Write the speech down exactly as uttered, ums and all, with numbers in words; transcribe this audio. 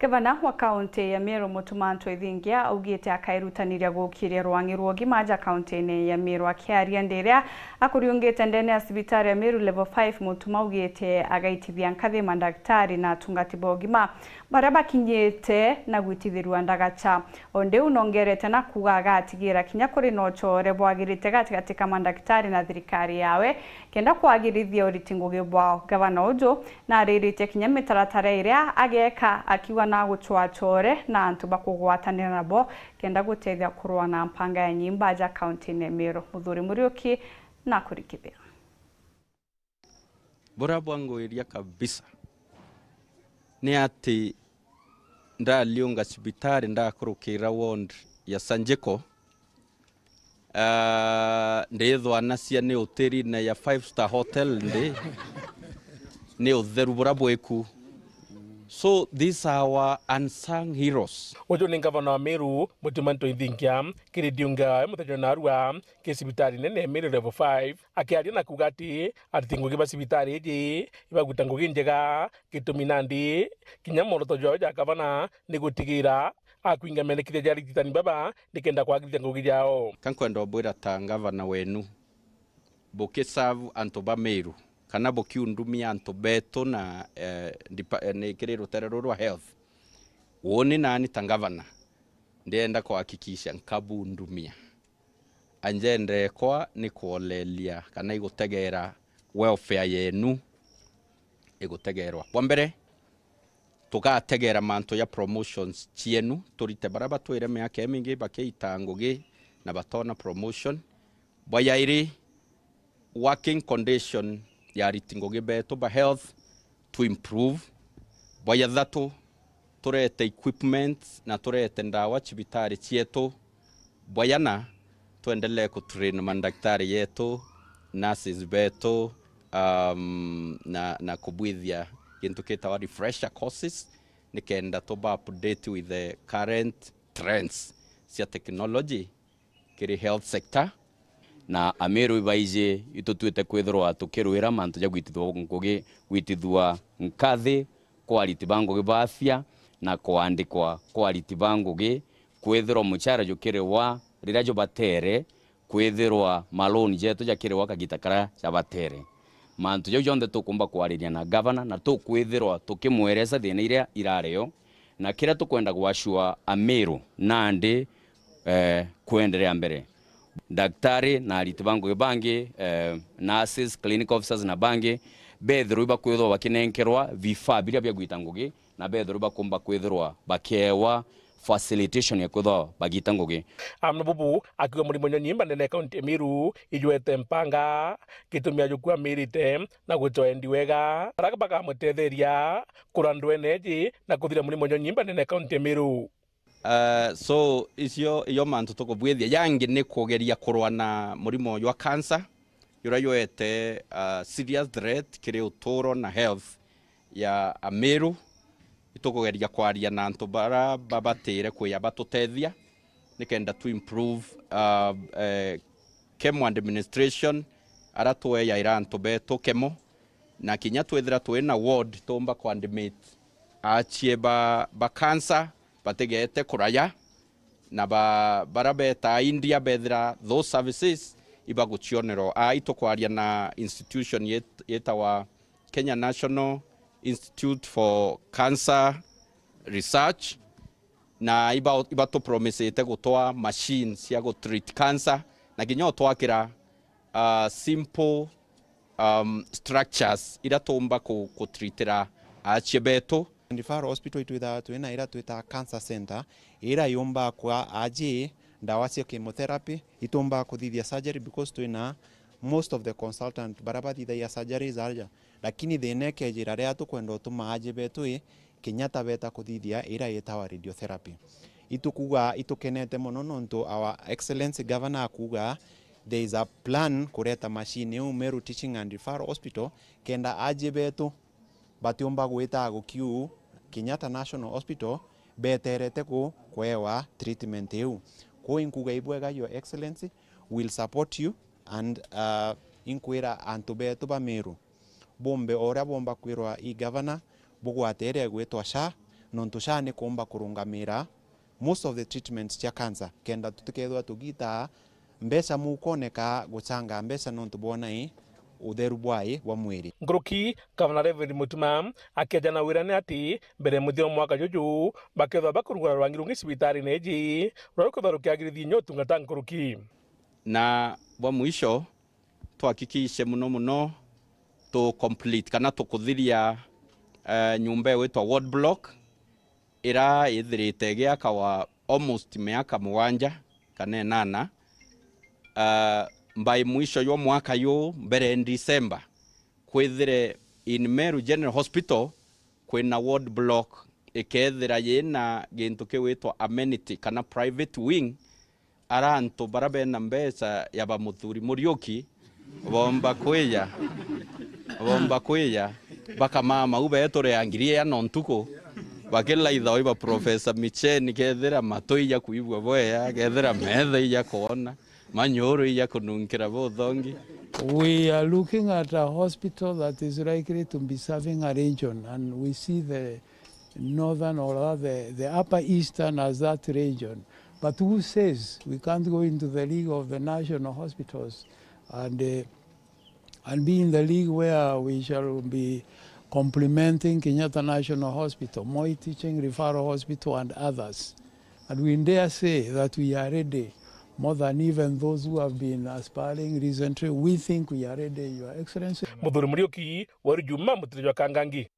Gavana wa kaunti ya Meru, Mutuma M'Ethingia, augite akairutaniria gukiria rwang'i rwa ugima aja kaunti-ini ya Meru. Akiaria ndi iria akuriungite ndene ya cibitari ya Meru Level five, Mutuma augite agaitithia nkathi mandaktari na atungati ba ugima baria bakinyite na gwitithirua ndagacha. O ndi u nongerete na kuuga agatigira kinya kuri na ucore bwagirite gatigati ka mandaktari na thirikari yawe, kenda kwagirithia uriti ngugi bwao. Gavana uju nariritie kinya mitaratara iria ageka, akiuga na gucwacore na antu ba kugwatanira nabo, kenda gutethia kurua na mpanga ya nyimba aja kaunti-ini ya Meru. Muthuri Muriuki na kurikithia. Buria bwangwiria kabisa ni ati ndariunga cibitari ndakurukira ward ya Sanjiko, ah, ndithwanacia ni hotelini ya five star hotel ndi, ni utheru buria bwiku. So these are our unsung heroes. Uju ni ngavana wa Meru, Mutuma M'Ethingia, kiri ndiunga muthenya narua ki cibitari nene Meru Level five, akiaria na kuuga ati ariti ngugi ba cibitari iji ibagwita ngugi njega, gitumi nandi kinya mworoto jwao ja gavana ni gutigira akwinga mendekithia ja arigitani baba nikenda kwagirithia ngugi jao. Ka nkwenda ubwira ta ngavana wenu, bukiserve antu ba Meru, kana bukiundumia antu betu na, eh, depa-, eh, ni kiri rutere ruru rwa health, uuni nani ta ngavana ndienda kuhakikisha nkabundumia. Agenda ekwa ni kwoleria kana igutegera welfare yenu igutegerwa. Bwa mbere, tugategera mantu ja promotions cienu, turite baria batwire miaka imingi bakiita ngugi na batona promotion. Bwa jairi, working condition ya ariti ngugi betu ba health to improve. Bwa jathatu, turete equipment na turete ndawa cibitari cietu. Bwa jana, twendelee kutrain mandaktari yetu, nurses betu, um, na, na kubwithia gintu kitawa refresher courses, nikenda tuba update with the current trends cia technology kiri health sector. Na Ameru ibaiji itutuite kwithirwa tukirwira mantu ja gwitithua ngugi, gwitithua nkathi kwa ariti ba ngugi ba afya na kwandikwa kwa ariti ba ngugi, kwithirwa muchara jukiriwa riria jubatere, kwithirwa maloan jetu jakiriwa kagita karia jabatere. Mantu jau jonthe tukumba kwariria na gavana na tukwithirwa tukimweresa thina iria irario, na kiria tukwenda gwashua Ameru nandi, eh, kwenderea mbere. Daktari na ariti ba ngugi bangi, eh, nurses, clinical officers na bangi, bethirwe bakwithirwa bakinenkerwa vifaa biria bia gwita ngugi, na bethirwe bakumba kwithirwa bakiewa facilitation ya kwithirwa bagita ngugi. Amwe bubu akiuga murimo nyonyi mbanene kaunti ya Meru ijwete mpanga, gitumi ajuku amirite na gwitwa endi wega, aria bakamutetheria kura ndwene iji na kuthira murimo nyonyi mbanene kaunti ya Meru. Uh, so, icio iyo mantu tukubwithia. Yangi ni kugeria kurwa na murimo jwa cancer, juria jwete, uh, serious threat kiri uturo na health ya Ameru. Itukugeria kwaria na antu bara babatire kwija batutethia, nikenda tu improve, uh, eh, chemo administration, ara twejaira antu betu chemo, na kinya twithira twi na ward tuumba ku admit aachie ba, ba cancer batigete kuraya, na ba, bara betaa India bethira those services ibagucionerwa. Aa itukwaria na institution yet-, yetawa Kenya National Institute for Cancer Research, na iba, ibatupromisite gutwaa machines cia gutreat cancer, na kinya utwakira, uh, simple, um, structures iria tuumba ku-, kutreatira aachie betu. Referral hospital itwithaga twina iria twitaga cancer center, iria yumbaga kwa aachie ndawa cia chemotherapy, itumbaga kuthithia surgery because twina most of the consultant baria bathithagia surgeries aja. Lakini thina ikejira riria tukwenda utuma aachie betu i, kinya ta beta kuthithia iria yetawa radiotherapy. Itukuga itukenete mono nontu our excellency governor akuga there is a plan kureta machine iu Meru Teaching and Referral Hospital, kenda aachie betu batiumba gwita gukiu Kenyatta National Hospital beterete ku, kwewa treatment iu. Kwou inkuga ibwega, Your Excellency, will support you and, uh, inkwira antu betu ba Meru, bumbe o uria bumba kwirwa i governor, bugwate iria igwitwa SHA, Nontu SHA ni kuumba kurungamira most of the treatments cia cancer, kenda tutikethirwa tugiita mbeca mukone ka gucanga mbeca nontu bwona i utheru bwai bwa mwiri. Nkuruki, Gavana Reverend Mutuma akeja na wirane ati mbere ya muthia wa mwaka juju bakethirwa bakurungura rwangi rungi cibitarine iji ruria rukwithirwa rukiagirithia inya utungata nkuruki. Na bwa mwisho, tuhakikishe muno muno tu complete kana tukuthiria, eh, nyumba igwitwa ward block, ira ithirite igiakawa almost miaka mugwanja kana inana. Ah, by mwisho jwa mwaka yu, mbere in December, kwithire in Meru General Hospital kwina ward block ikethira yina gintu kiwitwa amenity kana private wing, ara antu bara bena mbeca ya ba Muthuri Muriuki bomba kwija, bomba kwija, bakamama u beture ya ngiri iano ntuku, bakilaitha oi ba Professor Micheni, kethira matu ija kuigua bwea, kethira metha ija kwona, manyuru ija kununkira buthongi. We are looking at a hospital that is likely to be serving a region, and we see the northern or rather the, the upper eastern as that region. But who says we can't go into the league of the national hospitals and, uh, and be in the league where we shall be complementing Kenyatta National Hospital, Moi Teaching Referral Hospital, and others. And we dare say that we are ready more than even those who have been aspiring recently. We think we are ready, Your Excellency. Muthuri Muriuki, Weru Juma, Mutiri jwa Kangangi.